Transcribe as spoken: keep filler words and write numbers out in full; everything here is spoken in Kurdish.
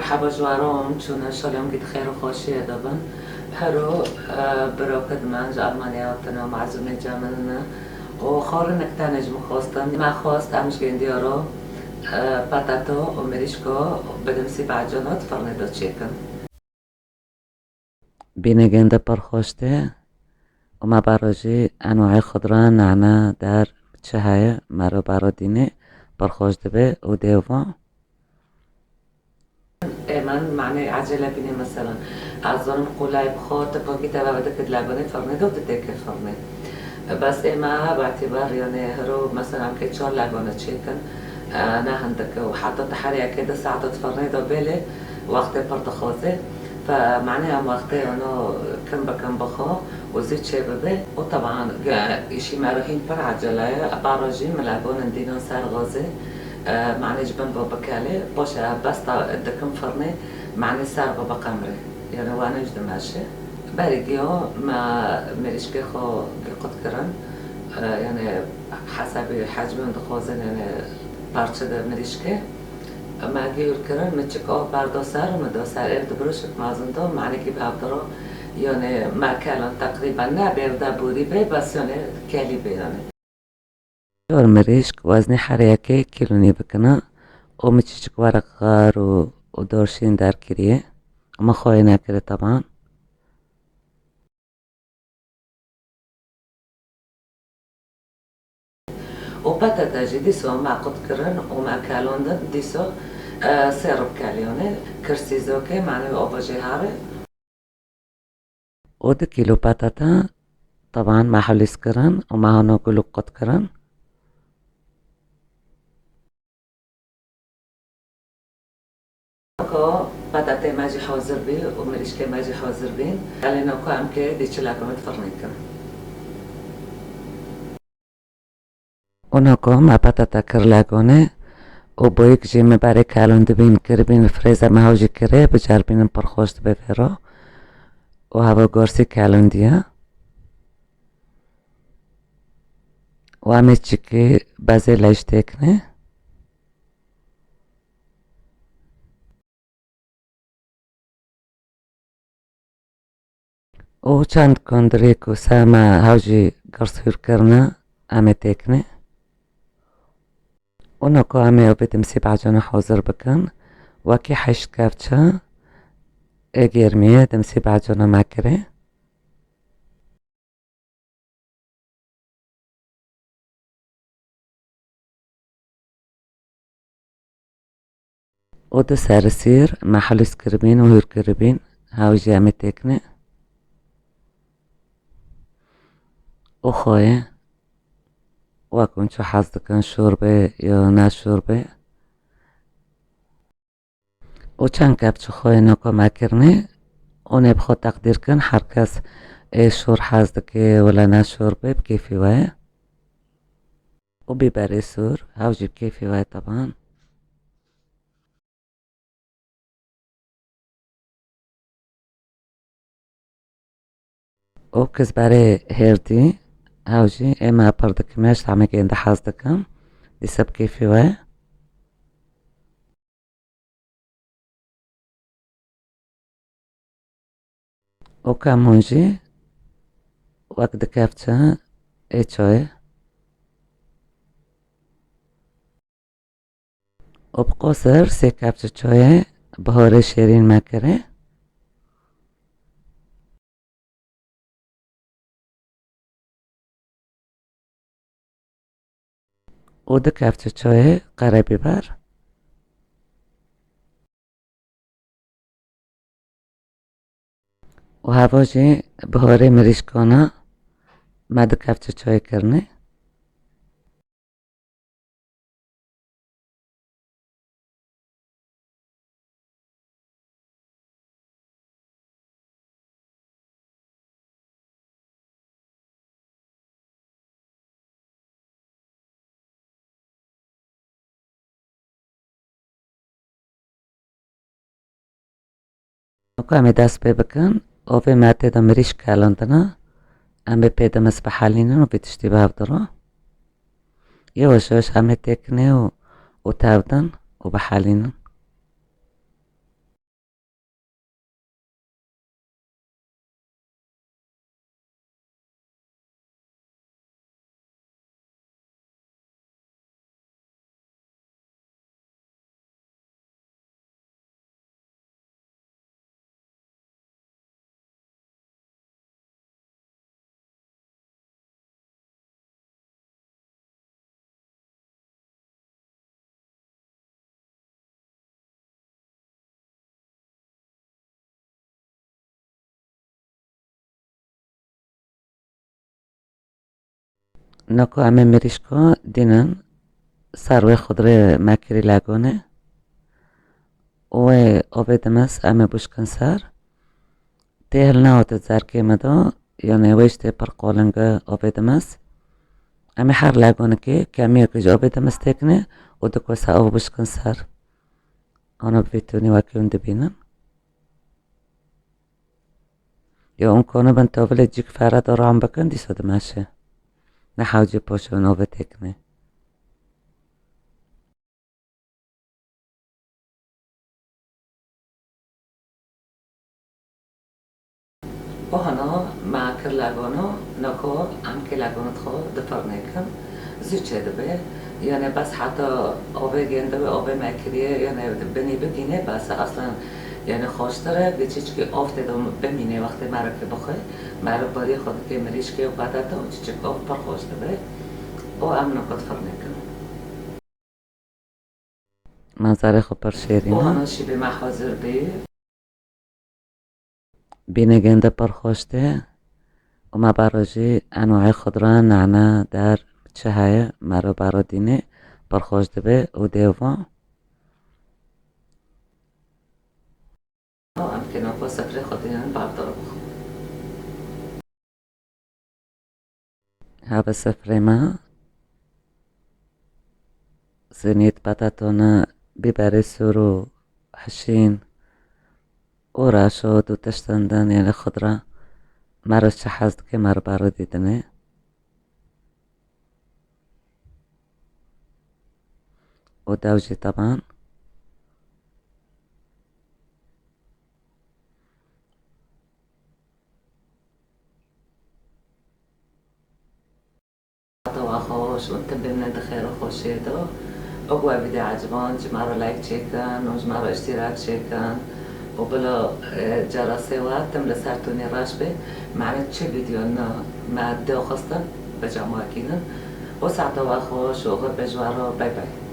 Heba ji we re hûn çûne, şalê hûn gî di xêr û xweşiyê de bin. Hero, e, birokê di me ji Almanya hatine û mezûnê cem min ne. Û xwe rinik tenê ji min xwestin. Me xwest em ji gêndiya re, e, patato û mirîşko bi dimsî behcana di firnê de çêkin. Bîne gênde pir xweş tê û me baro jî enwayê xudra, nane, der, çi heye, mero baro dînê pir xweş dibe û dê va. Ê, min, manê, ecele bîne, meselan, ez zanim qûlay bi xwe, tu pakî te ve dikit lagonê firnê de û tu têke firnê. Bes ê me, bi îtîbar, yanê, hero, meselan, em kê çar lagone çêkin, e, ne hindik e û heta tu her yekê du saet di firnê de bê lê wextê pir dixwaze. Fe, manê, em wextê, ano, kim bi kim bixwe û zû çê bibe. Û teban, ge-, îşî me re hîn pir ecele ye. Baro jî min lagonin dînan ser gazê. E, manê ji bin ve bikelê, paşê ev besta dikim firnê, manê ser ve biqemrê. Yanê wane ji dimeşê. Berê giyo me mirîşkê xwe qut kirin. E, yanê hesabê hecmin dixwazin, yanê parçe de mirîşkê. Me gîr kirin, min çik av berda ser û min da ser. Ev di birûşik mezin da, manekî bi hev dira. Yanê me kelin teqrîben ne, bê ev de borî bê, bes yanê kelî bê yanê. Çar mirîşk weznê her yekê kîlo nîv bikine û min çiçik wereq xar û, û dorşîn derkiriye. Min xweyê nekire teban. Û petete jî dîso me qut kirin û me kelondin dîso, e, sê rib keliyonê kirsî zokê, manê ava jê here. Û du kîlo petete teban me hulîs kirin û me hano gulûk qut kirin. Ko petatê me jî hazir bî û mirîşkê me jî hazir bîn. Elê noko em kê dî çilakê me di firnê kin. Û noko me petata kir lagone û boyik jî me berê kelon dibîn kiribîn, li frêza me hew jî kirê, biceribînin pir xweş dibe vêro. Û heva gorsî kelondiye. Û em ê çikê bezê lej têkine. Û çend kondirê ku ser me hew jî girs hûr kirine, em ê têkine. Û noko em ê ew bê dimsî behcana hazir bikin. Wekî heşt kevçe ê gêrmiyê dimsî behcana me kirê. Û du serî sîr me helîs kiribîn û hûr kiribîn, hew jî em ê têkine. Û xweyê, wek hûn çi hez dikin, şûr be ya ne şûr be. Û çend kevçî xweyê noko me kirine, hûn ê bi xwe teqdîr kin, her kes ê şûr hez dike wila ne şûr be, bi kêfî we ye. Û bîberê sûr, hew jî bi kêfî we ye teban. Û kizberê hêrdî, hew jî ê me pir dikime, ji tehmê gêndî hez dikim. Dîsa bi kêfî we. Û ka hûn jî wek du kevçe ê çayê. Û bi qosir sê kevçe çayê biharê şêrîn me kirê. Û du kevçe çayê qerebîber. Û heva jî biharê mirîşkana me du kevçe çayê kirine. Noko em ê dest pê bikin. Ovê me tê de mirîşk kelindine. Em ê pê de mis bihelînin û vê tiştî bi hev diro. Yavaş yavaş em ê têkine û, û tevdin û bihelînin. Nako em ê mirîşko dînin ser wê xudrê me kirî legonê. Wê ovê dimis em ê buşkin ser. Tê hilnehote zerkê me de, yanê wê jî tê pir qolinge ovê dimis. Em ê her legonikê kemiyek ji ovê dimis têkinê û du kosa ov buşkin ser. Ana bi vî tûnî wekî hûn dibînin. Ya hûn konibin tovilê cîk fere de ram bikin, dîsa dimeşe. Ne hewcê poşe hûn ovê têkinê. Ohana me kir lagona, nako em kê lagona xwe di firnê kin. Zû çêdibe. Yanê bes heta ovê gêndibe, ovê me kiriye, yanê binî bigîne, bes aslan yanê xweştir e, vê çiçkî ov tê de bimîne wextê merokê bixwe. Merok bariyê xwe dike mirîşkê û patato û çiçik ov pir xweş dibe. Û em nako di firnê kin. Manzarê xwe pir şêrîn e. Û hana şîvê me hazir bî. Bîne gênde pir xweş tê. Û me baro jî enwayê xudra, nane, der, çi heye, mero baro dînê pir xweş dibe û dê va. Em kêna xwe sifrê xwe dînin bardor bixwe. Heve sifrê me. Sinît, patato ne, bîberê sûr û hişîn û raşot û tiştên din, yanê xudra. Mero çi hez dike, mero baro dîdinê. Û dew jî teban. Heta we xweş û tim bimînin di xêr û xweşiyê de. Û ku ev vîdeo eciban, ji me re like çêkin û ji me re îştîrak çêkin. Û bila, e, cara sêwa tim li ser tûnê reş be. Me ne çi vîdeo ne me dê xwestin, bi cem we kînin. Û saeta we xweş û xwe be ji we re. Bay bay.